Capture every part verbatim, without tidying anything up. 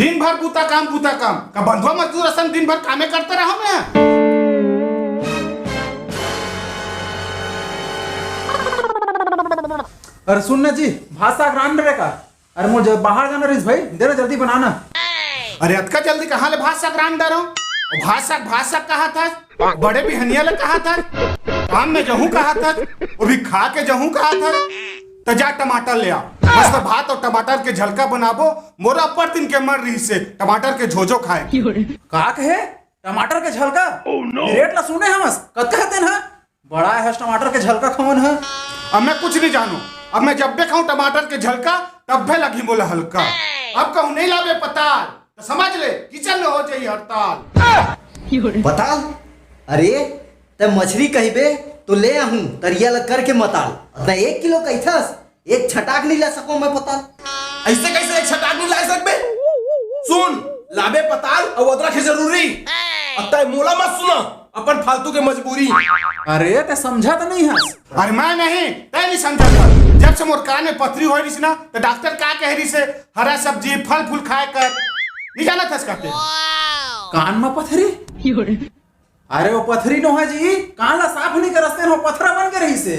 दिन भर बूता काम, बूता काम। का बंधुआ मजदूर असन दिन भर कामे करते रहो मैं? अरे सुन ना जी, भात साग रांध रहे का? अरे मोर ज-, बाहर जाना रहिस भाई, दे ना जल्दी बनाना। अरे अतका जल्दी कहाँ ले भात साग रांध डारो? भात साग, भात साग कहा था, बड़े बिहनिया ले कहा था, काम में जहूँ कहा था, वो भी खा के जहूँ कहा था। त जा टमाटर ले आ, मस्त भात और टमाटर के झलका बनाबो। मोर अब्बड़ दिन के मन रहिस हे टमाटर के झोझो खाए। का कहे? टमाटर के झलका? रेट ला सुने हवस? कतका हे तेन ह? बड़ा हस टमाटर के झलका खवन ह। अब मैं कुछ नहीं जानू, अब मैं जब भी खाऊं टमाटर के झलका, तब भी लगी मोला हल्का। अब कहूं नहीं लाबे पताल, तो समझ ले किचन में हो जाई हड़ताल। पताल? अरे, तै मछरी कहिबे तो ले आहूं, तरिया ल करके मताल। तै एक किलो कहिथस, एक छटाक नहीं ला सको मैं पताल। ऐसे कैसे एक छटाक नहीं ला सकबे? सुन, लाबे पताल अउ अदरक हे जरूरी। अब तै मोला मत सुना, अपन फालतू के मजबूरी। अरे, तै समझा तो नहीं हस। अरे मैं नहीं, तै नहीं समझा था। जब से मोर कान में पथरी होय रहिस ना, तो डॉक्टर का कह रहिस हे, हरा सब्जी, फल फूल खाए कर। नहीं जाना था इसका तेल। कान में पथरी? अरे वो पथरी नोहा जी, कान ला साफ नहीं करस तेन, वो पथरा बन के रहिस हे।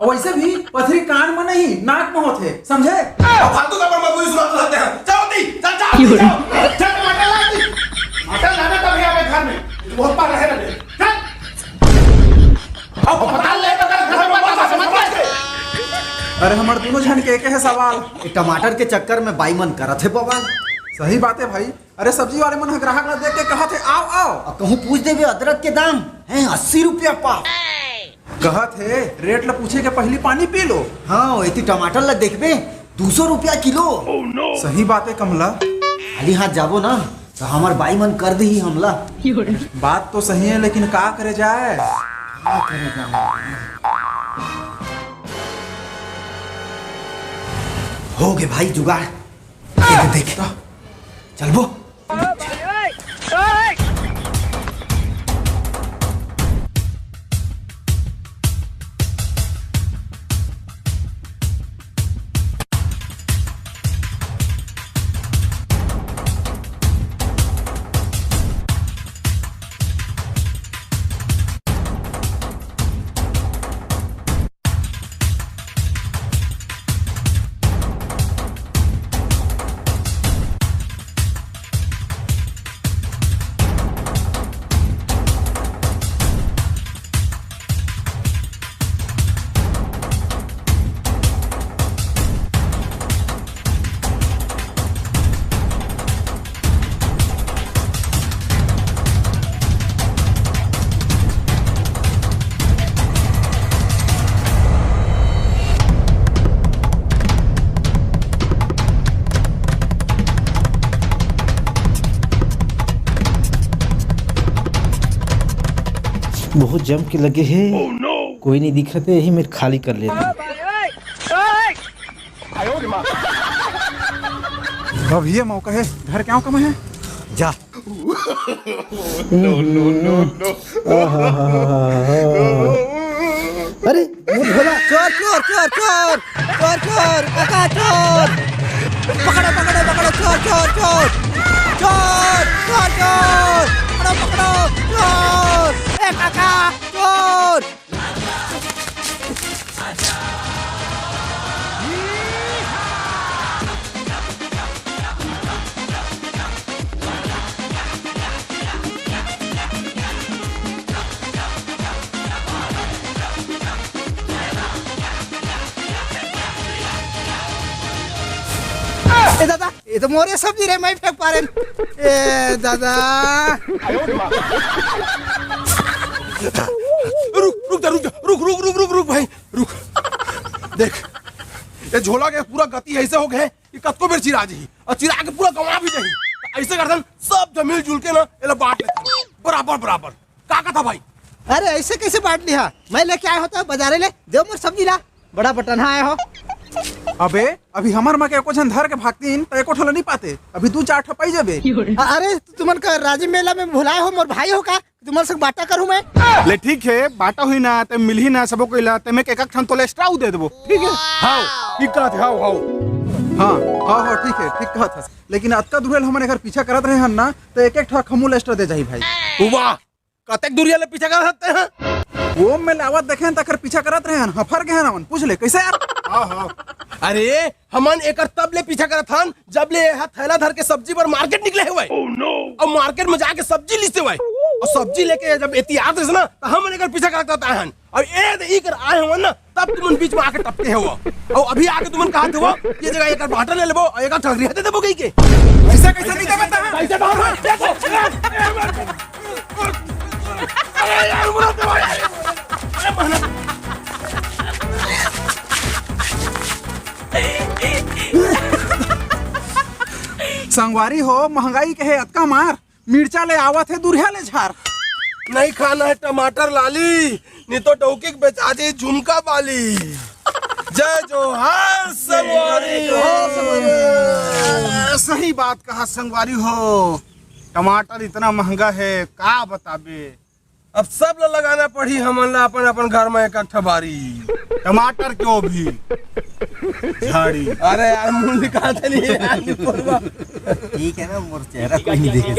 और वैसे भी पथरी कान में नहीं, नाक में होथे, समझे? अब फालतू का पर मजबूरी सुनात रहते हैं। चल जल्दी, चल, चल, चल, चल, टमाटर ला दी। टमाटर लाना था भैया अपने घर में। तू बहुत पार रहे ना बे। चल। अब पता ले, पता ले, घर में मत समझ के। अरे हमर दोनों झन के एके हे सवाल। ये टमाटर के चक्कर में बाई मन करत हे बवाल। सही बात है भाई। अरे सब्जी वाले मन ह ग्राहक ला देख के कहत हे, "आओ, आओ।" अउ कहूँ पूछ देबे अदरक के दाम, हैं अस्सी रुपया पाव। कहत हे, "रेट ला पूछे के पहिली पानी पी लो।" हाँ, एती टमाटर ला देखबे, दू सौ रुपया किलो। सही बात है कमला। खाली हाथ जाबो ना, तो हमर बाई मन कर दिही हमला। बात तो सही है, लेकिन का करे जाए? का करे जाए? हो गे भाई जुगाड़। देख, देख। चलबो। बहुत जम के लगे हे। कोई नहीं दिखत हे, यही मेर खाली कर लेते। अब ये मौका है, घर क्या कम है? जा। अरे, मुंह धोला। चोर, चोर, चोर, चोर। चोर, चोर, काका, चोर। पकड़ो, पकड़ो, पकड़ो, चोर, चोर, चोर। चोर, चोर, चोर। पकड़ो, पकड़ो, चोर। ए काका, चोर। ए दादा, ये तो मोरे सब्जी रे, मैं फेंक पारेन। ए दादा। रुक, रुक जा, रुक जा, रुक, रुक, रुक, रुक, रुक भाई, रुक। देख, ये झोला के पूरा गति ऐसे हो गए कि कतको बेर चिरा जाही, और चिरा के पूरा गंवा भी जाही। तो ऐसे करथन, सब जमीन जुल के ना, एला बांट लेथन, बराबर, बराबर। का कथा भाई? अरे, ऐसे कैसे बांट लिहा? मैं लेके आया होता बाजारे ले, दे मोर सब्जी ला। बड़ा बटनहा आए हो। अबे, अभी हमर मा के एको झन धर के भागतीन, त एको ठो ल नहीं पाते। अभी दू चार ठो पाई जाबे। अ-, अरे, तुमन का राजी मेला में भुलाए हो, मोर भाई हो का? तुमन से बाटा करूं मैं? ले ठीक है, बाटा हुई ना, ते मिलही ना, सबो कोई ला, ते मैं एक एक ठन तोला extra दे देबो। ठीक है? हाव, ठीक कहत हे, हाव, हाव। हाँ, हाँ, हाँ, ठीक है, ठीक कहत हस। लेकिन अतका दूरिहा ले हमन एकर पीछा करत रहे हन ना, त एक एक ठा खमू लस्टर दे जाही भाई। वाह, कतेक दूरिहा ले पीछा करत हस तें? वो में लावत देखे हन, तकर पीछा करत रहे हन, हफर गे हन हमन। पूछ ले, कइसे यार? हाँ, हाँ। अरे, हमन एकर तब ले पीछा करत हन, जब ले एहा थैला धर के सब्जी बर मार्केट निकले हवय। अउ मार्केट में जाके सब्जी लिस हवय। अउ सब्जी लेके जब एती आत रहिस ना, त हमन एकर पीछा करत आए हन। अउ ए दे इकर आए हवन ना, तब तुमन बीच में आके टपके हव। अउ अभी आके तुमन कहत हव, ये जगह एकर बांटा ले लेबो, अउ एकर ठगरिया दे देबो कहिके। अइसा कइसे नइ देबे तैं? कइसे बांटा? देखो, अरे यार, मुरा दे भाई। अरे बहना। संगवारी हो, महंगाई के हे अतका मार, मिर्चा ले आवत हे दूरिहा ले झार। नहीं खाना है टमाटर लाली, नहीं तो डौकी के बेचा दी झुमका बाली। जय जोहार संगवारी हो। सही बात कहा संगवारी हो, टमाटर इतना महंगा है, का बताबे। अब सब ला लगाना पड़ही हमन ला अपन अपन घर में एक एक ठा बारी। टमाटर क्यों भी झाड़ी। अरे यार, मुंह निकालते नहीं है यार, ये कोरबा। ठीक है ना, मोर चेहरा कोई नहीं देखे।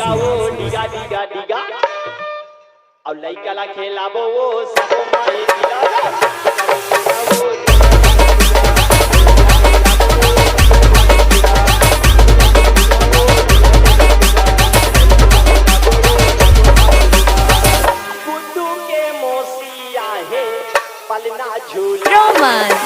अउ लइका ला खेलाबो वो सबो माई गिला। बुद्धू के मौसी आहे, पलना झूला। रोमन।